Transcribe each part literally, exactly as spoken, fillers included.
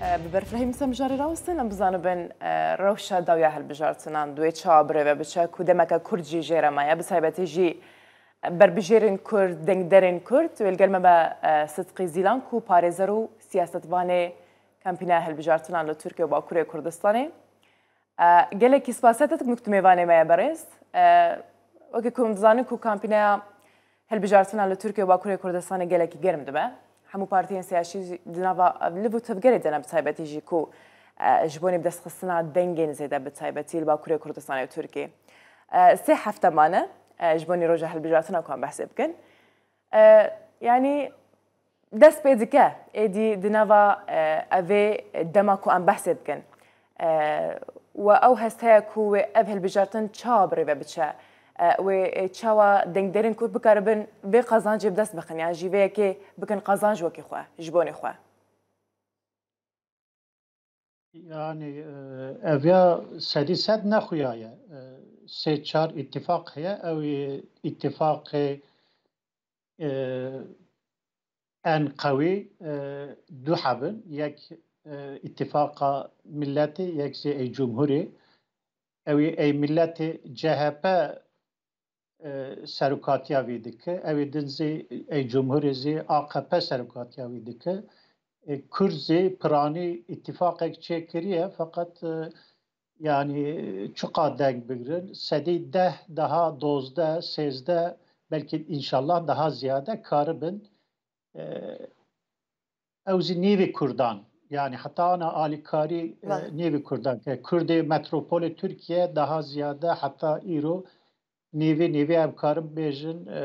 E, bi berfirehî min se mijarê rawestin, em bizanibin, e, rewşa dawiya hilbijartinan di wê çawa bi rê ve biçe ku demeke Kurd jî jê re maye, bi taybetî jî berbijêrên Kurd, dengderên Kurd, wê li gel me be, e, Sidqî Zîlan ku parêzer û siyasetvanê kampîneya hilbijartinan li Tirkiye û Bakurê Kurdistanê. E, gelekî spas, Sedek, muktimê vanê me ye berêz. E, wekî ku em dizanin ku kampîneya hilbijartinan li Tirkiye û Bakurê Kurdistanê gelekî germ dibe. Hemû partiyên siyasî di nava liv û tevgerê de ne, bi taybetî jî ku, e, ji bonî bidestxistina dengên zêde, bi taybetî li Bakurê Kurdistanê û Tirkiyê. E, sê hefte mane, e, ji bonî roja hilbijartina ku em behsê bikin. E, yanî dest pê dike, êdî di nava, e, evê dema ku em behsê bikin. E, we ew hest heye ku wê ev hilbijartin çawa bi rê ve biçe? E, wê, e, çawa dengderên Kurd bikaribin vê qazancê bi dest bixin, yan jî vê yekê bikin qazanc wekî xwe, ji bonê xwe? Yani, e, ev ya sedî sed nexuya ye. E, sê çar îtîfaq heye. Ew ê îtîfaqê, e, en qewî, e, du heb in. Yek, e, îtîfaqa miletê, yek jî ey cumhurê. Ew ê ey miletê C H P e, serokatiya wî dike. Ew ê din zî ey cumhurê zî A K P serokatiya wî dike. E, Kurd zî piranî îtîfaqek çêkiriye, feqet, e, yani çiqa deng bigrin, sedî deh, daha dozdeh, sêzdeh, belkî înşallah daha ziyade karibin, e, ew zî nêvê Kurdan, yani heta ana alîkarî, e, Belê. nêvê Kurdan ke Kurdê metropolê Tirkiye daha ziyade heta îro nêvê nêvê em karin bêjin, e,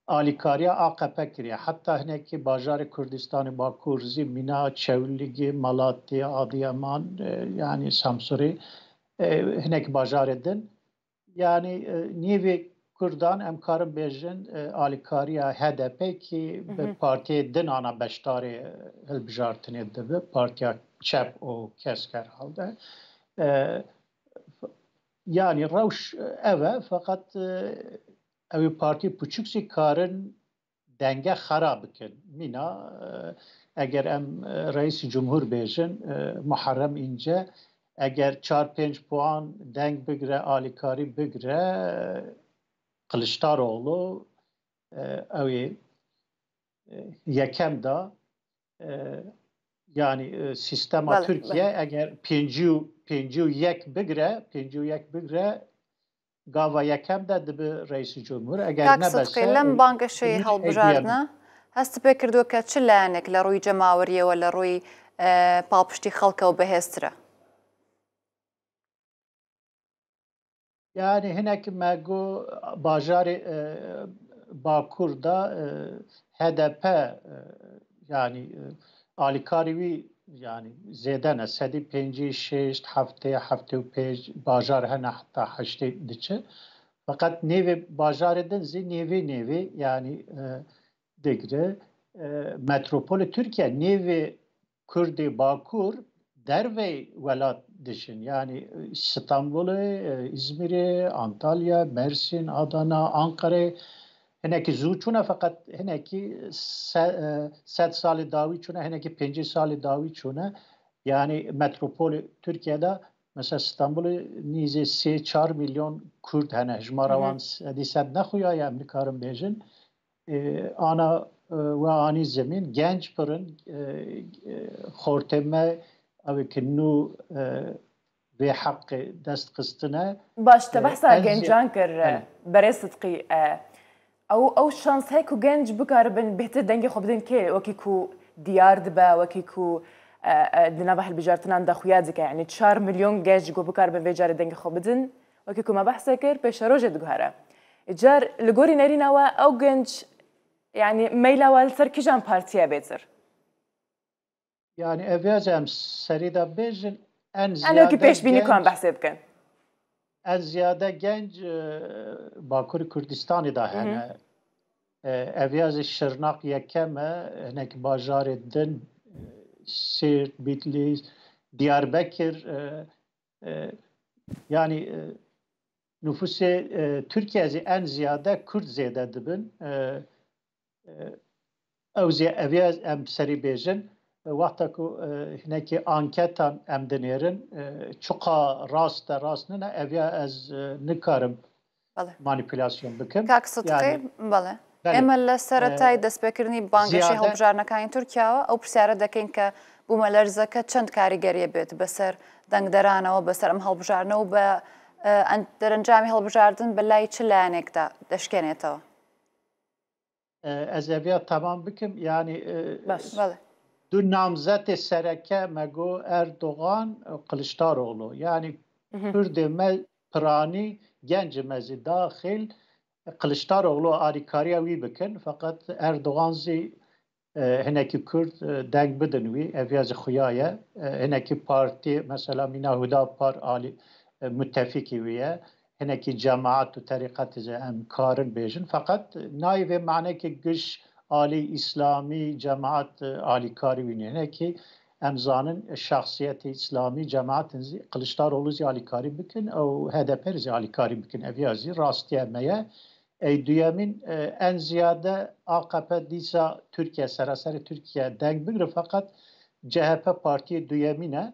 alîkariya A K P kiriye. Heta hinekî bajarê Kurdistanê Bakur zî mîna Çewlîgê, Malatya, Adiyaman, e, yani Samsurê, e, hinekî bajarê din. Yani, e, nêvê Kurdan em karin bêjin, e, alîkariya H D P ki bi Hı hı. partiyê din ana beşdarê, e, hilbijartinê dibe, partiya çep û kesk herhalde. E, yani rewş ev e, feqet, e, ew ê partiyê piçûk zî karin denge xera bikin. Mîna, e, eger em, e, Reîsî Cumhur bêjin, e, Muharrem Înce, eger çar pênc puan deng bigre, alîkarî bigre, e, Kiliçdaroglu, e, ew ê, e, yekem da, e, yani, e, sîstema Belê, Tirkiye belê. eger pêncî û, pêncî û yek bigre, pêncî û yek bigre, gava yekem de dibi reîsî cumhur. Eger Kak nebese, Sidqî, lem ê-, bangê şêyî ê-, hewlbijartine, hest pê kirdo ke çi layenek le rûyî cemaweriyê we le rûyî, e, palpiştî xelk e û bihêztir e? Yani hinek me got bajarê, e, Bakur da, e, H D P, e, yani, e, alîkarî wî yani zêde ne, sedî pêncî şêşt, heftê, heftê û pênc bajar hene heta heştê diçe. Feqet nêvê bajarê din zî nêvê nêvê yani, e, digre. E, metropolê Tirkiye nêvê Kurdê Bakur dervey welat dijin. Yani Stenbolê, e, Îzmîrê, Antalya, Mersîn, Adana, Anqerê hinekî zû çûne, feqet hinekî se-, e, sed salê dawî çûne, hinekî pêncî salê dawî çûne. Yani metropolê Tirkiye de, mesela Stenbolê nîzê sê çar milyon Kurd hene. Hijmara Hı hı. wan sedî sed nexuya ye, em nikarin bêjin. E, ana, e, we anî zemîn, genc pir in, e, e, xortê me, ew ê ki nû, e, vê heqê dest xistine. Baş, te E, behsa ez gencan kir, Belê. Berê Sidqî, e, ew, ew şans heye ku genc bikaribin bêhtir dengê xwe bidin kê, wekî ku diyar dibe, wekî ku, e, e, di nava hilbijartinan de xuya dike, yani çar milyon genc ku bikaribin vê carê dengê xwe bidin, wekî ku me behsê kir, pêşerojê diguhere. Îcar li gorî nerîna we ew genc, yani meyla we li ser kîjan partiye bêtir? Yani ev ya em serî de bêjin, en Em wekî ziyade pêşbînî ku em genc, behsê bikin. en ziyade genc, e, Bakurê Kurdistanê de Hı hı. hene. E, ev ya zî Şirnak yekem e, hinek bajarê din, e, Sêrt, Bîtlîs, Diyarbekir, e, e, yani, e, nüfusê, e, Tirkiye zî en ziyade Kurd zêde dibin. E, e, ew zî ev ya em serî bêjin. wexta ku e, hinekî anketan em dinêrin, e, çiqa rast e, rast nine, eviya ez e, nikarim Belê. manîpulasyon bikim. Kak Sidqî, Yani, belê. belê. ئێمە لە سەرەتای E, دەستپێکردنی بانگەشەی زیادە هەڵبژاردنەکانی تورکیاوە ئەو پرسیارە دەکەین کە بوومەلەرزەکە چەند کاریگەریە بێت بەسەر دەنگدەرانەوە، بەسەر ئەم هەڵبژاردنە و بە ئە، ئەن- دەرەنجامی هەڵبژاردن بە لای چ لایەنێکدا دەشکێنێتەوە؟ E, ez eviya temam bikim. Yani e, باش. بەڵێ. Du namzetê sereke me got Erdogan, Kiliçdaroglu. Yani Kurdê me piranî, gencê me zî daxil Kiliçdaroglu alîkariya wî bikin. Feqet Erdogan zî e, hinekî Kurd e, deng bidin wî. Eviya zî xuya ye. E, hinekî partî, mesela mîna Hudapar alî e, mutefîkî wî ye. Hinekî cemaat û terîqetê zî em karin bêjin. Feqet nayê vê manekê giş alî îslamî cemaat e, alîkarî wî nîne. Hinekî em zanin şexsiyetê îslamî cemaatin zî Kiliçdaroglu zî alîkarî bikin, ew H D P zî alîkarî bikin. Eviya zî rastiya me ye. Ey duyemîn, e, en ziyade A K P dîsa Tirkiye, seraserê Tirkiye deng bigire, feqet C H P partiyê duyemîn e.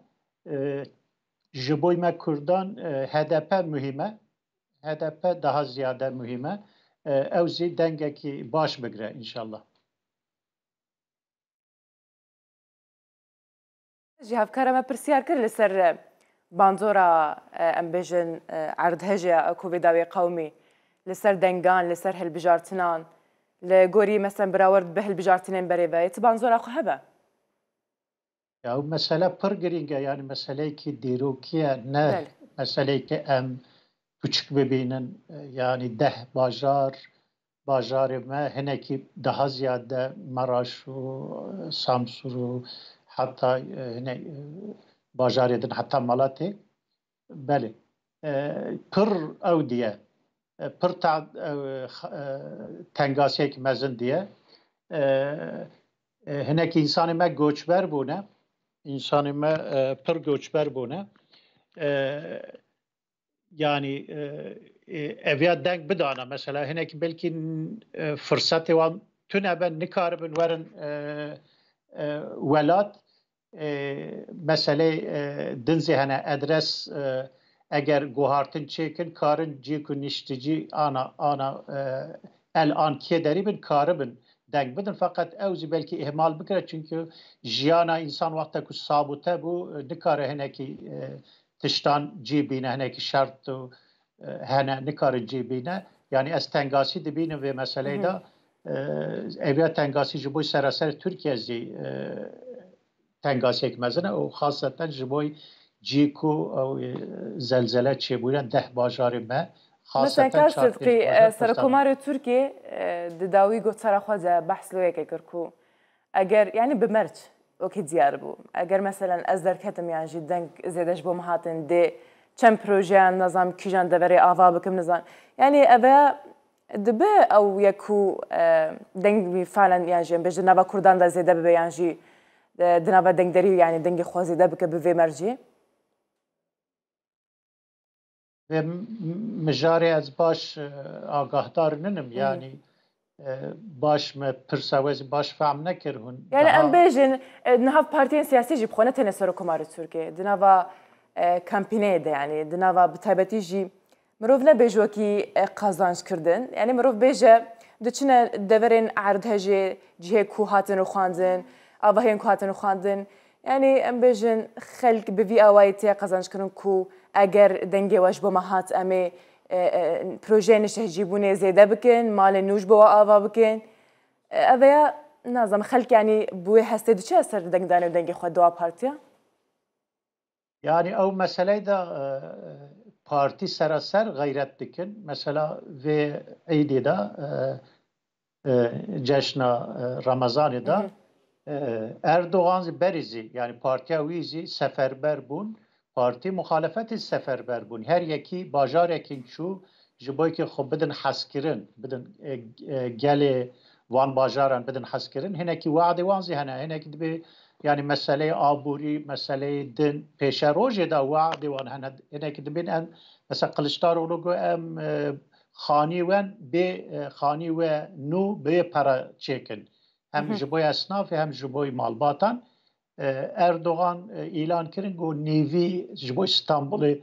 E, ji bo me Kurdan e, H D P muhîm e. H D P daha ziyade muhîm e. E, ew zî dengekî baş bigire înşallah. Ji hevkara me pirsiyar kir li ser, e, bandora, e, em bêjin, e, erdhejê ya ku vê dawê qewmî, li ser dengan, li ser hilbijartinan, li gorî, meselen, birawer bi hilbijartinên berê ve, yê ti bandora xwe hebe? Ya, ew mesele pir girîng e, yani meseleyekî dîrokî ye, ne Belê. meseleyekî em piçik bibînin. Yani deh bajar, bajarê me hinekî daha ziyade Meraş û Samsûr û heta, e, hine, e, bajarê din, heta Malatê. Belê. E, pir ew diye. E, pir ta, e, xa- e, tengasiyek mezin diye. E, e, hinek însanê me göçber bûne. Însanê me e, pir göçber bûne. E, yani e, e, eviya deng bidana. Mesela hinek belkî e, fırsatê wan tune be, nikaribin werin e, e, welat. E, meselê e, din zî hene, adres e, eger guhartin çêkin, karin cî ku nişticî ana, ana e, el an kê derî bin, karibin deng bidin. Feqet ew zî belkî ihmal bikire, çünkü jiyana însan wexta ku sabûte bû, e, nikare hinekî e, tiştan cî bîne, hinekî şert û e, hene, nikarin cî bîne. Yani ez tengasî dibînim vê meseleyê de. E, eviya tengasî ji bo seraser Tirkiye zî e, tengasiyek mezin e û xaseten ji bo cî ku ew, e, zelzele çêbûne deh bajarê me, Mesela xaseten Kak çar pênc Sidqî, bajar e, Serokomarê Tirkiyê, e, di dawî gotara xwe de behs li wê yekê kir ku eger, yani bi merc, wekî diyar bû. Eger meselen ez derketim yan jî deng zêde ji bo min hatin dê çend projeyan, nazam kîjan deverê ava bikim, nizan. Yani ev e dibe ew yek ku, e, deng wî falen yan jî em bêjin nava Kurdan de zêde bibe yan jî, e, di nava dengderî yani dengê xwe zêde bike bi vê mercî? Vê m- mijarê ez baş e, agahdar ninim. Yani e, baş me pirsa we zî baş fehm nekir hûn. Yani Daha- em bêjin, e, di nav partiyên siyasî jî bi xwe ne tenê Serokomarê Tirkiyê, di nava, e, kampîneyê de, yani di nava bi taybetî jî mirov nebêje wekî, e, qazanc kirdin. Yani mirov bêje diçine deverên erdhejê, cihê ku hatin rûxandin, avahiyên ku hatin rûxandin. Yani em bêjin xelk bi vî awayî tê qazanc kirin ku eger dengê we ji bo me hat, em ê, e, e, projeyên niştecîbûnê zêde bikin, malên nû ji bo we ava bikin. E, ev ya, nazam, xelk yani bi wê hestê diçe ser dengdanê û dengê xwe diwa partiya? Yani ew meseleyê de e, partî seraser xeyret dikin. Mesela vê êdî de e, e, ceşna e, Ramazanê de e, Erdogan zî berî zî, yani partiya wî zî seferber bûn. Partî muxalefetê seferber bûn. Her yekî bajarekî çû ji bo yekê xwe bidin hezkirin, bidin e, e, gelê van bajaran bidin hezkirin. Hinekî weadê wan zî hene. Hinekî dibê, yani meseleyê aborî, meseleyê din, pêşerojê de weadê wan hene. Hinekî dibên em, mesela Kiliçdaroglu got em e, xanî wen bê, e, xanî we nû bê pere çêkin. Hem ji bo esnafê hem ji bo malbatan. E, Erdogan, e, îlan kirin ku nîvî ji bo Stenbolê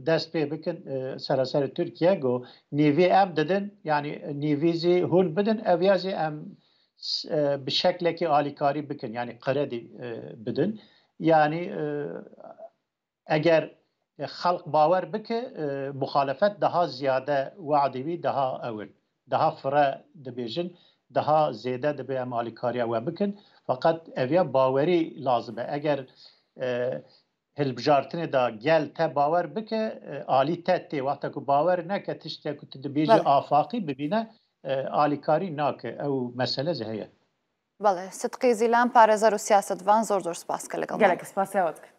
dest pê bikin, e, seraserê Tirkiye, ku nîvî em didin, yanî nîvî zî hûn bidin, ev ya zî em s-, e, bi şeklekî alîkarî bikin, yanî kredî, e, bidin. Yanî, e, eger, e, xelk bawer bike, e, muxalefet daha ziyade wadî wî daha ew in. Daha fire dibêjin, daha zêde dibe em alîkariya we bikin. Feqet ev ya bawerî lazim e. Eger, e, hilbijartinê de gel te bawer bike, e, alî te tê. Wexta ku bawer neke tiştê ku tu dibêjî Belê. afaqî bibîne, e, alîkarî nake. Ew mesele zî heye. Belê, Sidqî Zîlan, parêzer û siyasetvan, zor zor spas ke legal me. Gelek spas ya we dikin.